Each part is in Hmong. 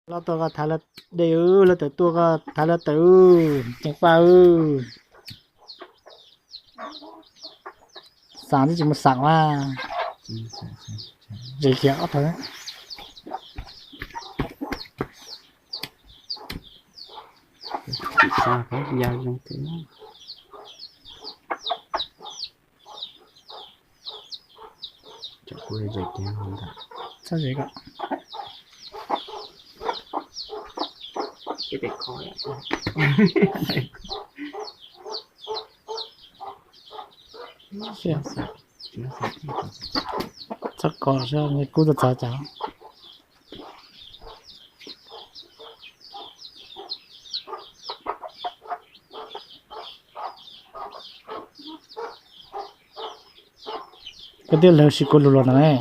Lawv tuaj koj thaiv lawv dej, lawv tawm tuaj koj thaiv lawv tawm, ceev faj. Xam twb tsis mus xam mas. Zem kiag ob tog. Txhob zem kom. Txhob kov, kub txhob txav cas. Koj twb hlawv sis kuv lug los ntawd ne.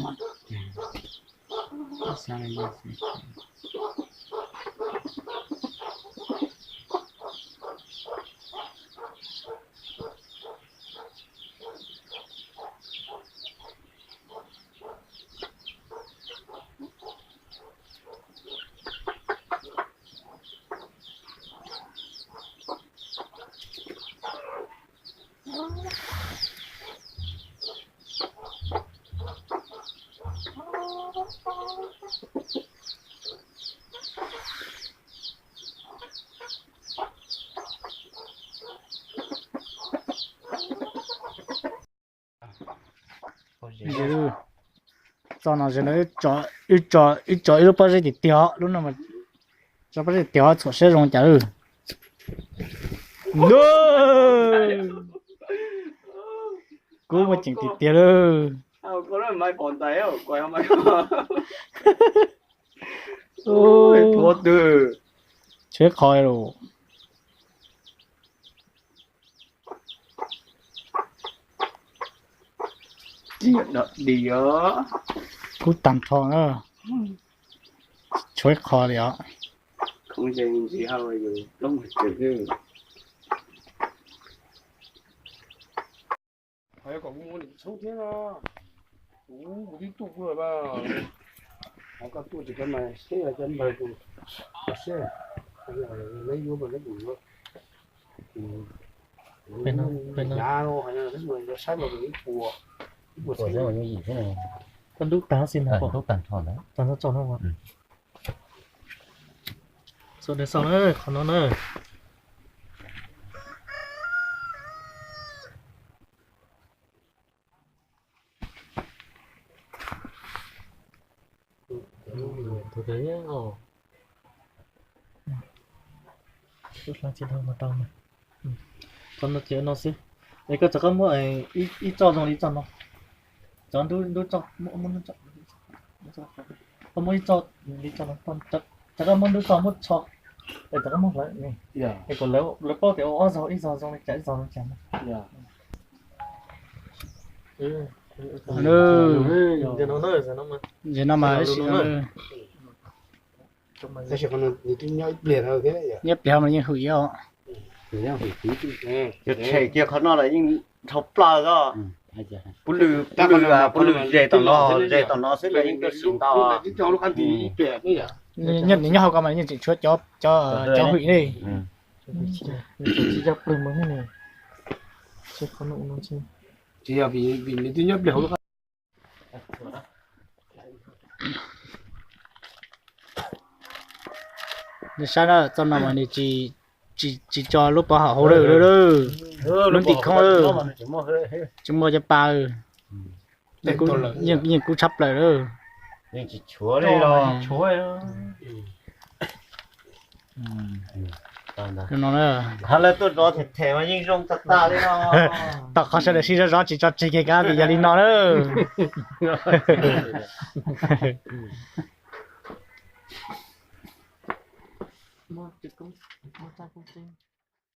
Txoj no wb tso ib lub pob zeb tiag tiag, lub no tso pob zeb tiag tiag txhuam siab zoo cas. Kub muaj ceem tiag tiag lawm. Tshuav qhov lawm. Kub tag nrho na. Tshuav qhov li os. Kom kuv mus tshoob thiab no, kuv mus twb tuaj kuv mas, koj tuaj tsis koj mas seb cov npawg tus seb, leb yuav mas leb tus yuav. Hnyav no, saib mas ib puas, ib puas xwb. Koj ntub tag xwb na, ntub tag nrho ntawd. Tag nrho tso no. Txuas dej xauj na, qhov no na. Qhov no ces no xwb. Es koj rov qab muab ib txoj zoo li txoj no. Cov ntub, ntub txoj, muab ntub txoj, koj muab ib txoj li txoj no, rov qab muab ntub txoj muab tsho, es rov qab muab hlawv. Es kom lawv paub tias ua ob zog ib zog zoo li cas ib zog zoo li cas. Ntawm no mas nyob ib pliag mas yeej hwm os. Tshem kiag qhov no lawm yeej dhau plaws os. Puv lws, puv lws zes tom no, zes tom no xwb los yeej tuaj sim ntau. Nyob hauv ko mas yeej tseem tshuav cov hwm ne. Tsis yog vim nws twb nyob pliag hauv lub qab. Nej saib na, txoj no mas nws tsis tso lub pov haum hauv lawm, lub ntim khoob lawm, tsis muaj cov pa. Yeej kub tshaj plaws lawm. Yeej tsis tshuav li los. Lawv tuaj zov them them mas yeej zoo tag tag li no. Tom qhov sawv daws sib zov zov tsis tso tseg kiag kab vim yog li no na.